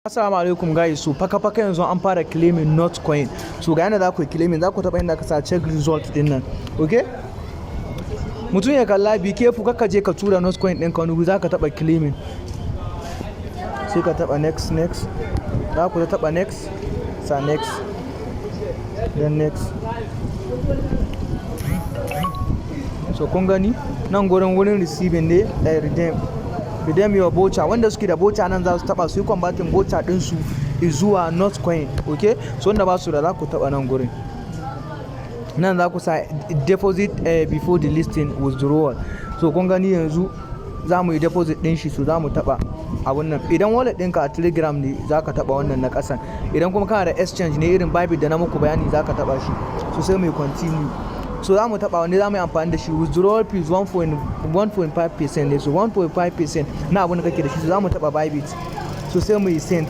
Assalamu alaikum guys. So faka faka yanzu an fara claiming Notcoin. So ga yanda za ku yi claiming, za ku taɓa inda ka sa "check result" din nan. Okay? Mutum ya kalla, be careful, kaka je ka tura Notcoin ɗin ka wani wuri. Za ka taɓa claiming. Sai ka taɓa next, next. Za ku taɓa next, sa next. Then next. So kun gani nan gurin, wurin receiving ne, redeem. Redeem your voucher. Wanda suke da voucher nan za su taba su yi converting voucher din su zuwa Notcoin. Okay, so wanda ba su da, za ku taba nan gurin. Nan za ku sa deposit before the listing withdrawal. So kun gani, yanzu za mu yi deposit din shi. So za mu taba abun nan. Idan wallet ɗinka a Telegram ne, za ka taba wannan na ƙasan. Idan kuma kana da exchange ne irin Bybit da na muku bayani, za ka taba shi. So sai mu yi continue. So za mu taba wanda za mu yi amfani da shi. Withdrawal fees 1.5% ne, so 1.5% na abun da kake da shi. So za mu taba Bybit. So sai mu yi send.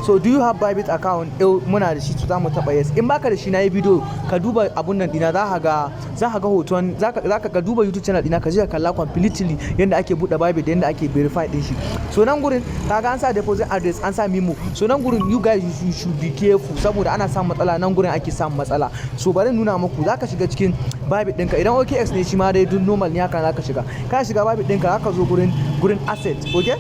So do you have Bybit account? Eh, muna da shi, so za mu taba yes. In baka da shi, na yi video, ka duba abun nan dina, za ka ga hoton, za ka duba YouTube channel dina, ka je ka kalla completely yanda ake buɗe Bybit da yanda ake verify din shi. So nan gurin kaga an sa deposit address, an sa memo. So nan gurin, you guys, you should be careful saboda ana samun matsala nan gurin, ake samun matsala. So bari nuna muku. Za ka shiga cikin Bybit ɗinka. Idan OKX ne, shi ma dai duk normal ne haka. Za ka shiga, ka shiga Bybit ɗinka, za ka zo gurin asset. Okay,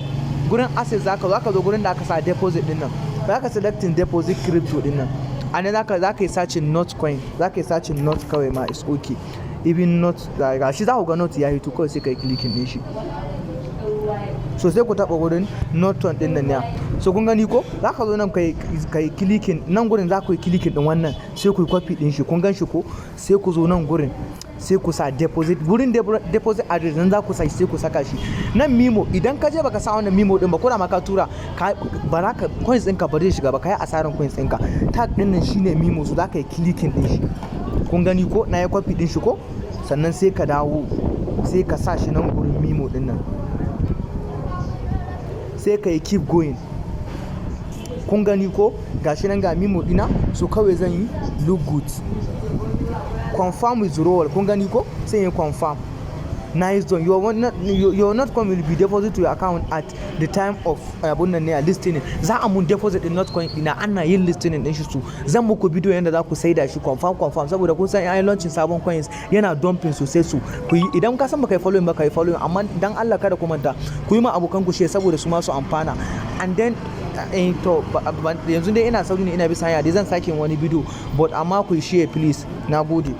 gurin asset za ka zo gurin da aka sa deposit din nan. Za ka selecting deposit crypto din nan. A nan za ka yi searching Notcoin. Za ka yi searching Not kawai ma is okay. Even Not ga shi, za ku ga Not ya hito. Kawai sai ka yi clicking din shi. So sai ku taba gurin Not din nan ne. So kun gani ko, za ka zo nan ka yi clicking nan gurin. Za ku yi clicking din wannan, sai ku yi copy din shi. Kun gan shi ko? Sai ku zo nan gurin, sai ku sa deposit, gurin deposit address nan za ku sa shi, sai ku saka shi nan memo. Idan ka je baka sa wannan memo din ba, ko da ma ka tura ka, ba za ka coins ɗinka ba zai shiga ba, ka yi asaran coins ɗinka. Tag ɗin nan shine memo. So za ka yi clicking din shi. Kun gani ko? Na yi copy din shi ko? Sannan sai ka dawo, sai ka sa shi nan gurin memo din nan, sai ka yi keep going. Kun gani ko? Gashi nan, ga memo dina. So kawai zan yi look good, confirm withdrawal. Kun gani ko? Sai yi confirm. Nice done. Your Notcoin will be deposit to your account at the time of abun nan ne a listing. Za a mun deposit din Notcoin ina ana yin listing din shi. Su zan muku bidiyo yanda za ku saida shi confirm confirm, saboda kun san ai launching sabon coins yana dumping sosai. Su ku yi, idan ka san baka yi following ba, ka yi following. Amma dan Allah kada ku manta ku yi ma abokan ku share saboda su ma su amfana. And then to yanzu dai ina sauri ne, ina bisa hanya dai, zan sake wani bidiyo, but amma ku yi share please. Na gode.